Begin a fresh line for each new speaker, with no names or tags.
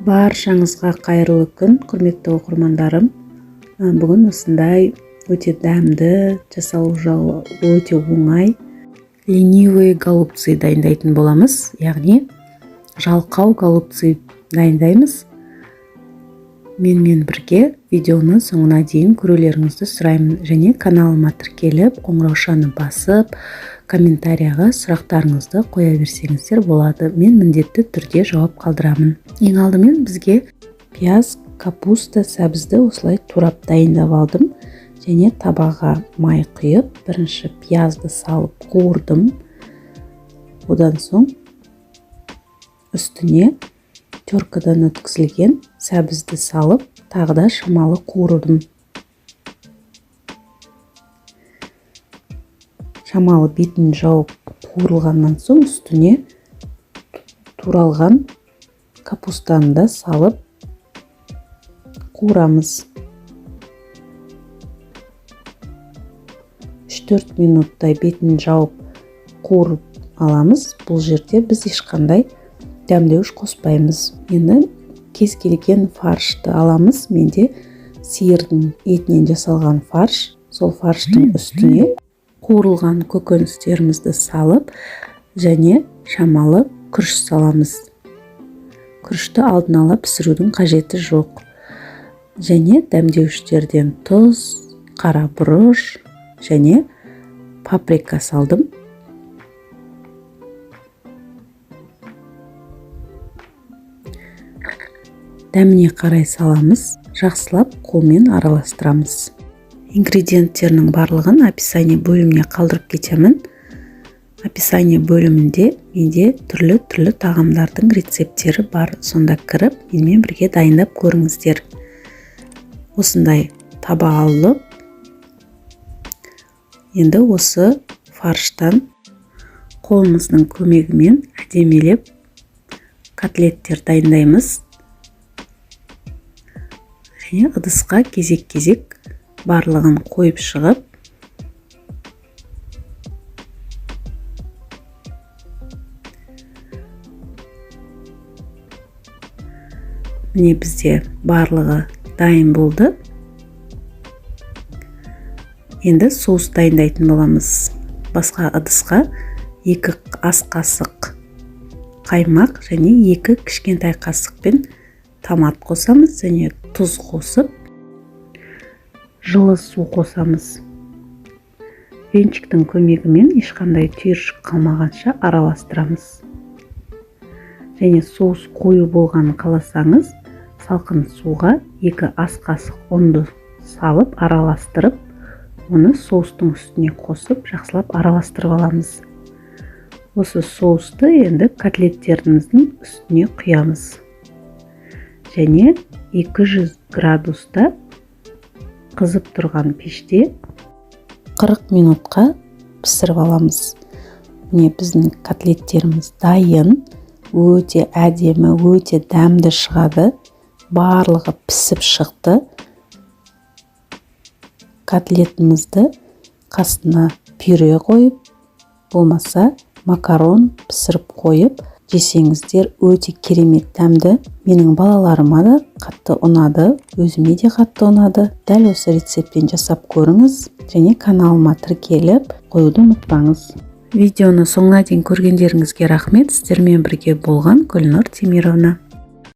Баршаңызға қайырлы күн, құрметті оқырмандарым. Бүгін осындай өте дәмді, жасалу жолы өте оңай ленивые голубцы дайындайтын боламыз, яғни жалқау голубцы дайындаймыз. Менімен бірге видеоны соңына дейін көрулеріңізді сұраймын және каналыма тіркеліп, қоңыраушаны басып, комментарияға сұрақтарыңызды қоя берсеңіздер болады. Мен міндетті түрде жауап қалдырамын. Ең алдымен бізге пияз, капуста, сәбізді осылай турап дайындап алдым және табаға май құйып, бірінші пиязды салып қуырдым. Одан соң үстіне теркадан өткізілген сәбізді салып, тағы да шамалы қуырдым. Шамалы бетін жауып қуырылғаннан соң үстіне туралған капустаны да салып қуырамыз. 3-4 минуттай бетін жауып қуырып аламыз. Бұл жерде біз ешқандай дәмдеуіш қоспаймыз. Енді кез келген фаршты аламыз. Менде сиырдың етінен жасалған фарш. Сол фарштың үстіне қуырылған көкөністерімізді салып және шамалы күріш саламыз. Күрішті алдын ала пісірудің қажеті жоқ. Және дәмдеуіштерден тұз, қара бұрыш және паприка салдым. Дәміне қарай саламыз, жақсылап қолмен араластырамыз. Ингредиенттерінің барлығын описание бөліміне қалдырып кетемін. Описание бөлімінде менде түрлі-түрлі тағамдардың рецепттері бар. Сонда кіріп, менімен бірге дайындап көріңіздер. Осындай таба алып, енді осы фарштан қолымыздың көмегімен әдемілеп котлеттер дайындаймыз. Және ыдысқа кезек-кезек барлығын қойып шығып, міне бізде барлығы дайын болды. Енді соус дайындайтын боламыз. Басқа ыдысқа 2 ас қасық қаймақ және 2 кішкентай қасықпен томат қосамыз және тұз қосып, жылы су қосамыз. Венчиктің көмегімен ешқандай түйіршік қалмағанша араластырамыз. Және соус қою болғанын қаласаңыз, салқын суға 2 ас қасық ұнды салып араластырып, оны соустың үстіне қосып жақсылап араластырып аламыз. Осы соусты енді котлеттеріміздің үстіне құямыз. Және 200 градуста қызып тұрған пеште 40 минутқа пісіріп аламыз. Міне біздің котлеттеріміз дайын, өте әдемі, өте дәмді шығады. Барлығы пісіп шықты. Котлетімізді қасына пюре қойып, болмаса макарон пісіріп қойып жесеңіздер өте керемет дәмді. Менің балаларыма да қатты ұнады, өзіме де қатты ұнады. Дәл осы рецептпен жасап көріңіз және каналыма тіркеліп қоюды ұмытпаңыз. Видеоны соңына дейін көргендеріңізге рахмет. Сіздермен бірге болған Гүлнұр Темировна.